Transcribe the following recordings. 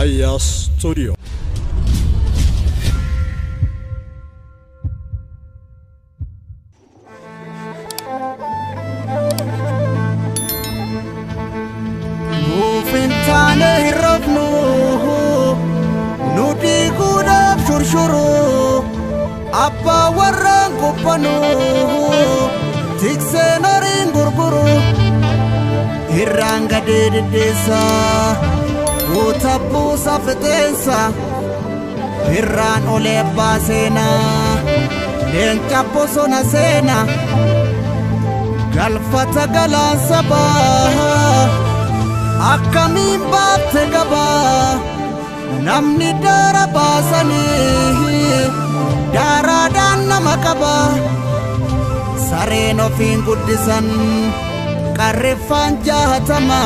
Raayyaa Studio. Nuuf hin taane hin rafnu, nu diiguudhaaf shurshuru, abbaa warraan quphanu, tikseen horiin gurguru, irraan gadee diddeessa, guuta buusa fixeensa, irraan olee abbaa seenaa, leenca bosona seenaa. Galfata galaan sabaa akkamiin baafte gabaa namni daara baasanii daaraadhaan nama qaba sareen ofiin guddisan qarriffaan jahatama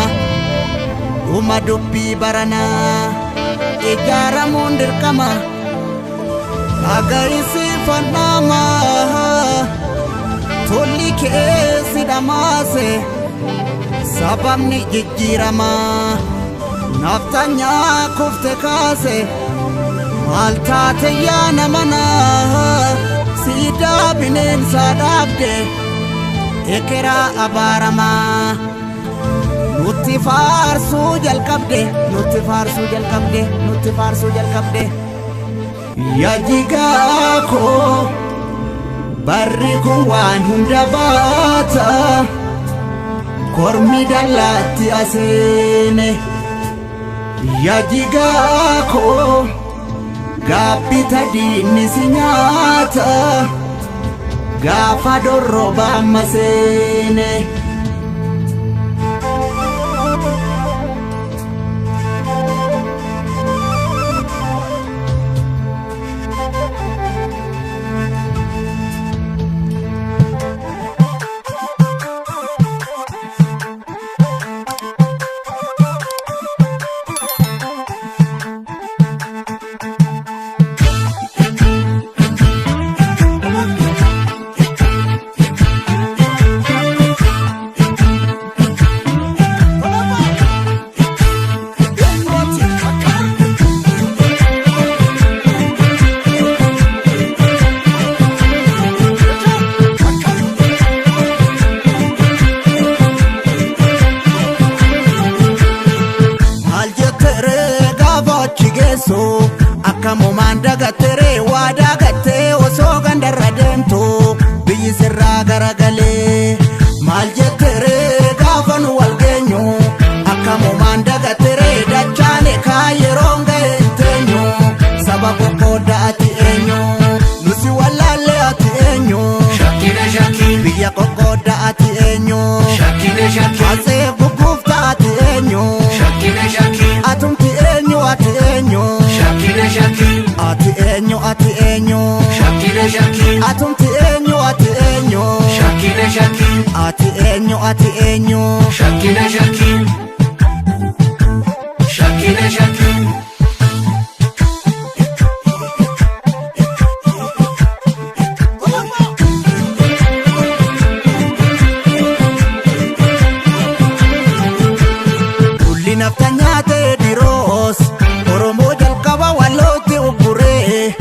dhuma dubbii baranaa ijaaramuun dirqama dhaga'isiifannaamaa. Tolli keessi dhamaase sababni jijjiiramaa naftanyaa kufte kaase maal taate yaa namanaa siidaa bineensaa dhaabde ekeraa abaaramaa nutti faarsuu jalqabde nutti faarsuu jalqabde nutti faarsuu jalqabde yaa jigaa koo. Barri kun waan hunda baata kormi dallaatti aseene yaa jigaa koo gaabbita diinni si nyaata gaafa dorrobaa maseene. Maal jetteree gaafa achi geessu akkamumaan dagatteree waa dagattee osoo gandarra deemtu biyyi sirraa garagalee. Maal jetteree gaafa nu wal geenyu akkamumaan dagatteree dachaane kaa yeroon ga'e hin teenyu saba qoqqoodda ati eenyu nusi wallaallee ati eenyu Shakkine shakkii, biyya qoqqoodda ati eenyu shakkine shakkii, asee gugguufta ati eenyu. shakkine shakkii, Atumti eenyu ati eenyu shakkine shakkii, ati eenyu ati eenyu shakkine shakkii, atumti eenyu ati eenyu shakkine shakkii, ati eenyu ati eenyu shakkine shakkii, shakkine shakkii. Dulli nafta nyaate diroos Oromoo jalqaba wallootti ugguree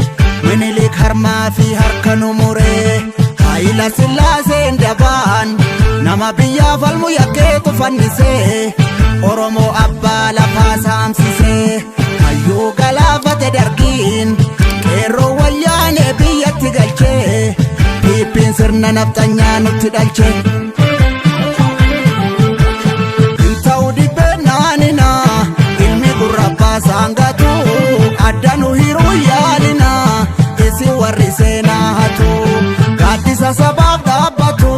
Minilik harmaa fi harka nu muree Haayila Sillaaseen dabaan nama biyyaa falmu yakkeetu fannisee Oromoo abbaa lafaa saamsisee hayyuu galaafate dargiin qeerroo wayyaanee biyyatti galchee Piippiin sirna nafxanyaa nutti dhalchee. Ta'u dhibbee naanina ilmi gurra baasaan gatu adda nu hiruu yaalina isin warri seenaa hatu gaaddisa sabaaf dhaabbatu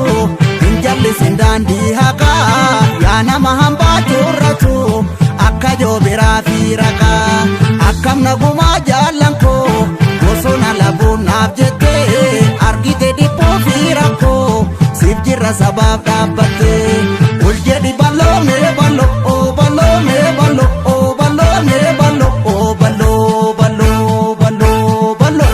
hin jallisin daandii haqaa yaa nama hambaa curratu akka joobiraa fi raqaa akkam nagumaa jaallan koo bosona labuun naaf jettee argite dhiphuu fi rakkoo siif jirra sabaaf dhaabbattee ol jedhi bal'oo mee bal'oo oo bal'oo mee bal'oo oo bal'oo mee bal'oo oo bal'oo bal'oo bal'oo bal'oo.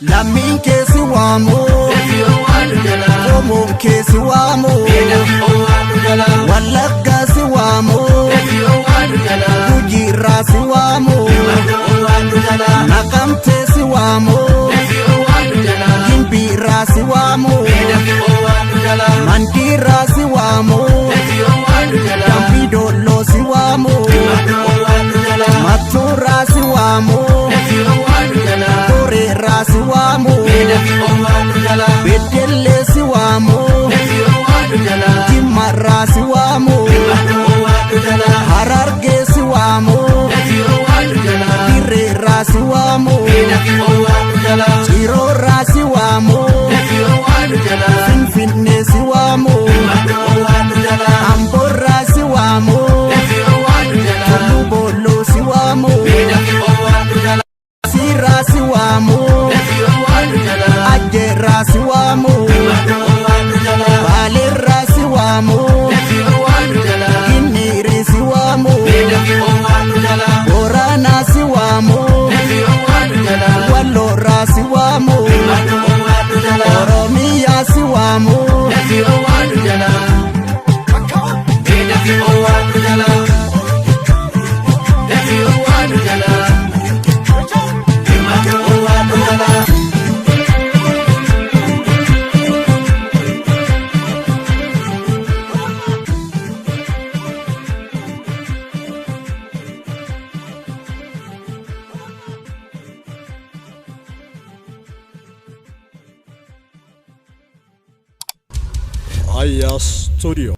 Lammiin keessi waamu If you want. Kee si waamu. Wallaggaa si waamu. Gujiirraa si waamu. Naqamtee si waamu. Gimbiirraa si waamu. Mandiirraa si waamu. Dambidolloo si waamu. Mattuurraa si waamu. Boreerraa si waamu. Beddellee si waamu. Jimmarraa si waamu. Harargee si waamu. Dirreerraa si waamu. Ciroorraa si waamu. Finfinnee si waamu. Amboorraa si waamu. Tulluu Boolloo si waamu. Siirraa si waamu. Ajjeerraa si waamu. Baaleerraa si waamu. Ginniirii si waamu. Booranaa si waamu. Walloorraa si waamu. Oromiyaa si waamu. Aya Studio.